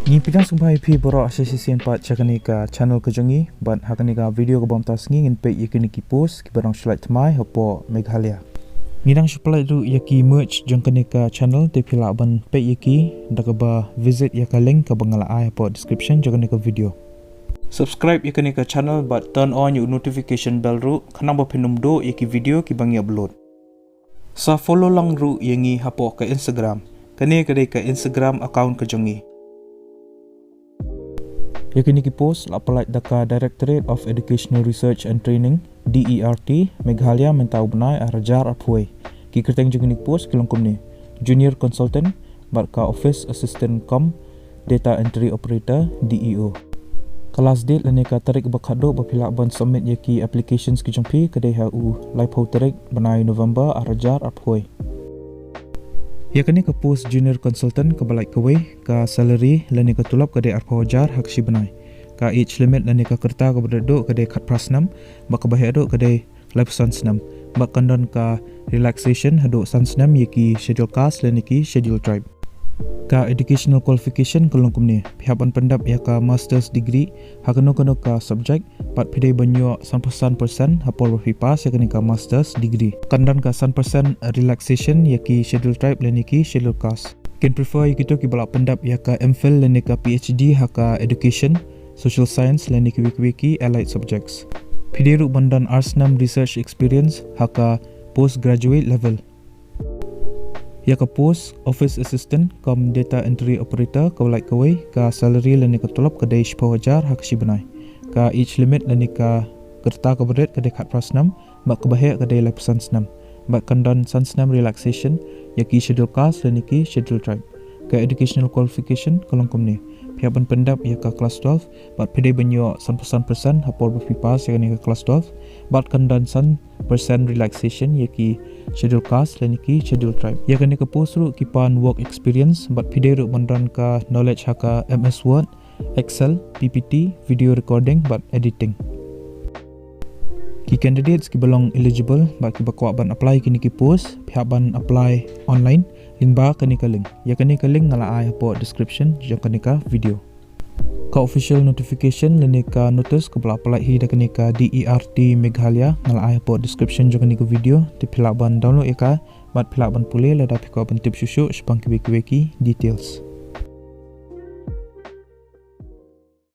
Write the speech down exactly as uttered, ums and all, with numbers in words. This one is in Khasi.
Ngi pdiang sngewbha ïa phi baroh shisien pat sha kane ka channel ka jong ngi, bad ha kane ka video kaba mynta ka sngi ngin peit ïa kine ki post kiba dang shu lait thymmai hapoh Meghalaya. Ngi dang shu pynlait ruh ïa ki merge jong kane ka channel, te phi lah ban peit ïa ki da kaba visit ïa ka link kaba nga la ai hapoh description jong kane ka video. Subscribe ïa kane ka channel bad turn on ïa u notification bell ruh, khnang ba phin ym duh ïa ki video kiba ngi upload. Sa follow lang ruh ïa ngi hapoh ka Instagram. Kane ka dei ka Instagram account ka jong ngi. Ïa kine ki post la pynlait da ka Directorate of Educational Research and Training, D E R T, Meghalaya, mynta u bnai ar hajar arphew. Ki kyrteng jong kine ki post ki long kumne: Junior Consultant, bad ka Office Assistant cum Data Entry Operator, D E O. Ka last date lane ka tarik ba khatduh ba phi lah ban submit ïa ki applications ki jong phi ka dei ha u laiphew tarik bnai November ar hajar arphew. Ïa kane ka post Junior Consultant kaba lait kawei, ka salary lane ka tulop ka dei arphew hajar ha ka shi bnai. Ka age limit lane ka rta kaba rit haduh ka dei khatphra snem, bad kaba heh haduh ka dei laiphew san snem. Bad kan don ka relaxation haduh san snem ïa ki Schedule Caste lane ki Schedule Tribe. Ka educational qualification ka long kumne: phi hap ban pyndep ïa ka master's degree ha kano kano ka subject, bad phi dei ban ïoh sanphew san percent ha por ba phi pass ïa kane ka master's degree. Kan don ka san percent relaxation ïa ki Schedule Tribe lane ki Schedule Caste. Kin prefer ïa kito kiba la pyndep ïa ka M Phil lane ka P H D ha ka education, social science lane kiwei kiwei ki allied subjects. Phi dei ruh ban don ar snem research experience ha ka postgraduate level. Ïa ka post Office Assistant cum Data Entry Operator kaba lait kawei, ka salary lane ka tulop ka dei shiphew hajar ha ka shi bnai. Ka age limit lane ka rta kaba rit ka dei khatphra snem, bad kaba heh ka dei laiphew san snem. Bad kan don san snem relaxation ïa ki Schedule Caste lane ki Schedule Tribe. Ka educational qualification ka long kumne: phi hap ban pyndep ïa ka class twelve, bad phi dei ban ïoh sanphew san percent ha por ba phi pass ïa kane ka class twelve, bad kan don san percent relaxation ïa ki Schedule Caste lane ki Schedule Tribe. Ïa kane ka post ruh ki pan work experience, bad phi dei ruh ban don ka knowledge ha ka M S Word, Excel, P P T, video recording bad editing. Ki candidates kiba long eligible bad kiba kwah ban apply kine ki post, phi hap ban apply online lyngba kane ka link. Ïa kane ka link nga la ai hapoh description jong kane ka video. Ka official notification lane ka notice kaba la pynlait hi da kane ka D E R T Meghalaya nga la ai hapoh description jong kane ka video, te phi lah ban download ïa ka bad phi lah ban pule lada phi kwah ban tip shuh shuh shaphang kiwei kiwei ki details.